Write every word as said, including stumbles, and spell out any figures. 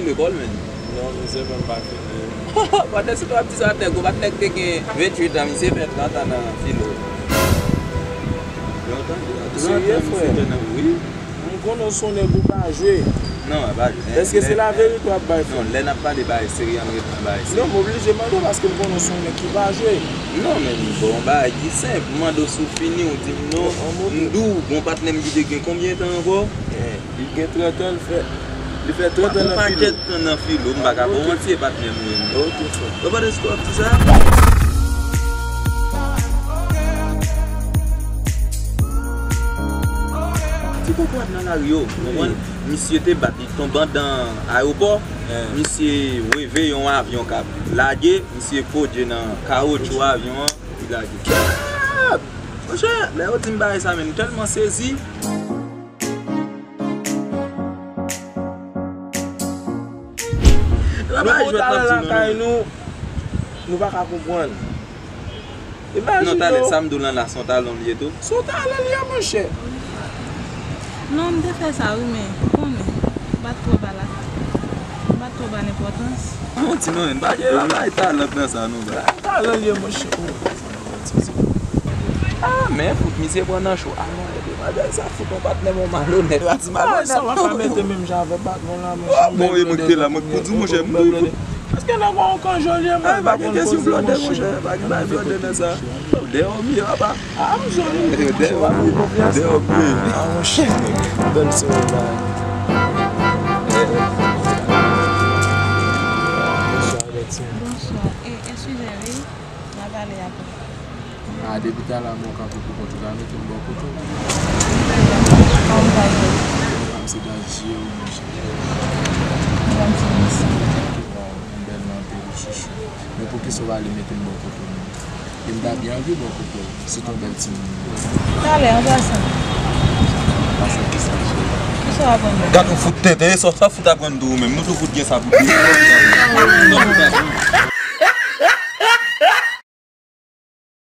Lekòl, menm. Non, mizè, mwen pa fini. Pandan se w ap di sa, nèg, ou pa t nèg te gen venntuit an, misye fè trant an nan filo. Lontan, lontan, misye te nan, wi. M konnen w se yon nèg ou pa jwe. Non, mwen pa jwe. Èske se laverite w ap bay, frè? Non, lè n ap pale bagay serye, ann ret nan bagay serye. Non, m oblije mande w paske m konnen w se yon nèg ki pa jwe. Non, men bon, bagay ki senp. M mande w si w fini, ou di m non. M di w, bon, patnè m ki te gen konbyen tan ankò? Li gen trant an, li fè, li fè trant an nan filo. Gon pakèt tan nan filo, m pa ka ba w manti, e patnè m wi. Ok, frè. Ou pa de sou ap di sa? Ti kokorat nan lari yo, ou konprann? Misye te bat, li tonbe anndan ayewopò. Misye weve yon avyon k ap lage, misye fodye nan kawotchou avyon an, li lage. Monchè, lè yo di m bagay sa, men m tèlman sezi. Nou gon talan lakay nou, nou pa ka konprann. Imajine w. Non, talè, sa m di w lan la, se yon talan l ye tou. Se yon talan l ye, monchè. Non, m te fè sa, wi, men, ou konnen, m pa t twò ba la, m pa t twò ba l enpòtans. Yon ti non, m pa gen bagay talan nan sa, non, bra. Talan l ye, monchè. Ah, men fout, misye pran nan cho. Ah, non, epi madanm sa fout yon patnè m, yon malonèt. Yo pa di malonèt, non. Sa w ap mete menm jan avè patnè w la, monchè. Ah, bon, e mwen ki te la, mwen k pou di w, monchè, m tou fout. Èske nèg ou an kan joli, mwen pa gen kesyon blòdè, monchè, pa gen bagay blòdè nan sa. Dèyè w ye, papa. Ah, m joli, monchè, pa fè konfyans. Dèyè w ye. Ah, monchè, bèl soleil la. Bonswa, Albertine. Bonswa. E, eskize, wi. N a pale apre. A, depi talè a m wè w kanpe pou kont ou, ta mete m bò kote w. Kòman w pale? Kòm se dan je w, monchè. Mwen ti mesye. Ou bèl nan anpil, chouchou. Men poukisa w pa ale mete m bò kote w menm? E m ta byen anvi bò kote w, si t on bèl timoun. Talè, an pasan. Pasan kisa, cheri? Kisa w aprann mwen? Gad yon fout tenten, e sa, sa fout aprann tou ou menm. Nou tou fout gen sa pou di.